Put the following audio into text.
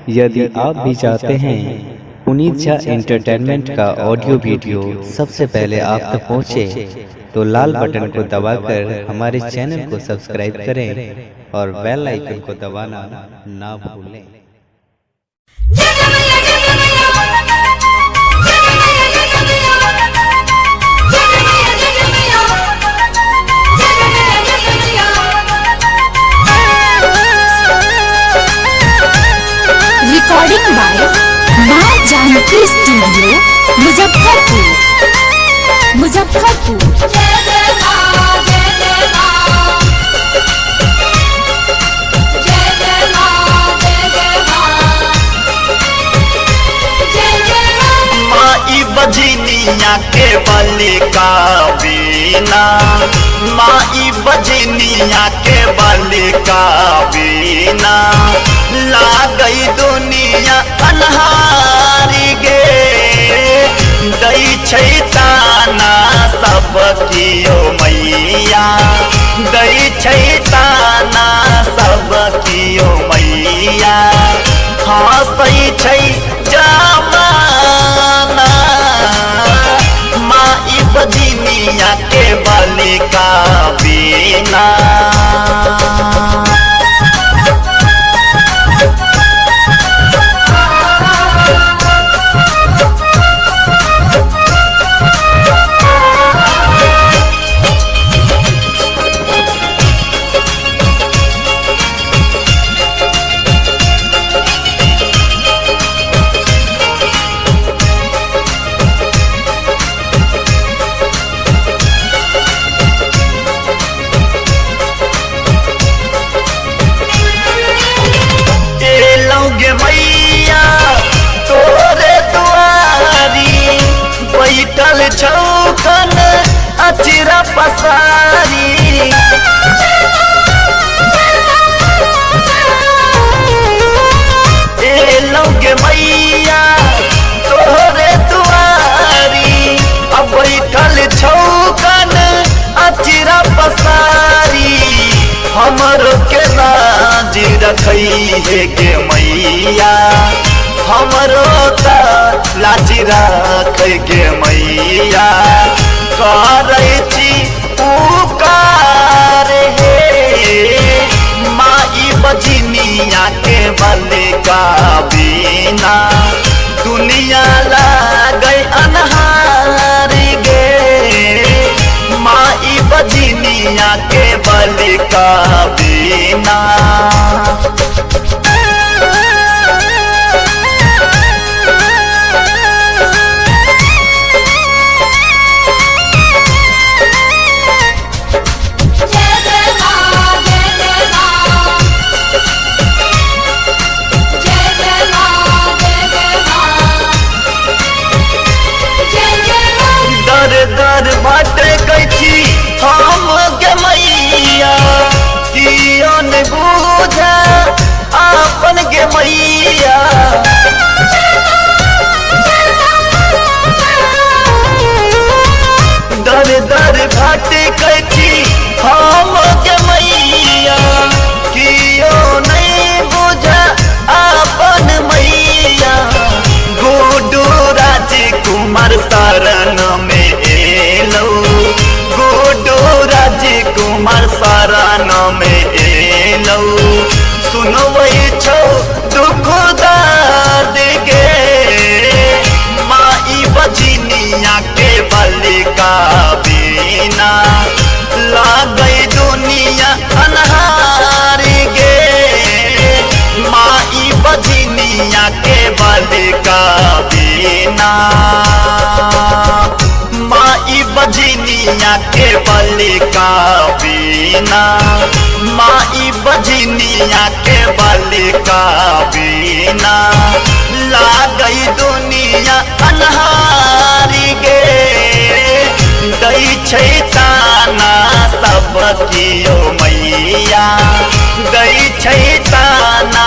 यदि आप भी चाहते हैं पुनीत झा एंटरटेनमेंट का ऑडियो वीडियो सबसे पहले आप तक पहुंचे, तो लाल बटन को दबाकर हमारे चैनल को सब्सक्राइब करें और बेल आइकन को दबाना ना भूलें। Recording by Maa Janki studio, Muzaffarpur, Muzaffarpur. जय जय मां, जय जय मां, जय जय मां, जय जय मां, जय जय मां। माई बजनिया के बलि का बीना, माई बजनिया के बलि का बीना, लागई दुनिया अन्हारी गे, दै छै ताना सब कियो मैया, दै छै ताना सब कियो मैया, हँसै छै जमाना, माई बजनिया के बलि का बीना। गे मैया तोरे दुआरी, बैठल छौकन अचरा पसारी। गे मैया तोरे दुआरी, अब बैठल छौकन अचरा पसारी, हमरो के लाज रखै हे गे मैया, हमरो त लाज रखै गे मैया, करै छी पुकार हे, माई बजनिया के बलि का बीना, दुनिया लागै अन्हार गे, माई बजनिया के बलि का बीना। जय जय मां, जय जय मां, जय जय मां, जय जय मां, जय जय मां। दर दर भटकै छी हम गे मैया, कियो ने बुझे अपन गे मैया। दर दर भटकै छी हम गे मैया, कियो नहीं बुझे अपन मैया, गुड्डू राजकुमार शरण में एलौ, गुड्डू राजकुमार शरण में एलौ, सुनबै छौ दुख दर्द गे, माई बजनिया के बलि का बीना, लागै दुनिया अन्हार गे, माई बजनिया के बलि का बीना, माई बजनिया के बलि का बीना, माई बजनिया के बलि का बीना, लागै दुनिया अन्हार गे, दै छै ताना सब कियो मैया, दै छै ताना।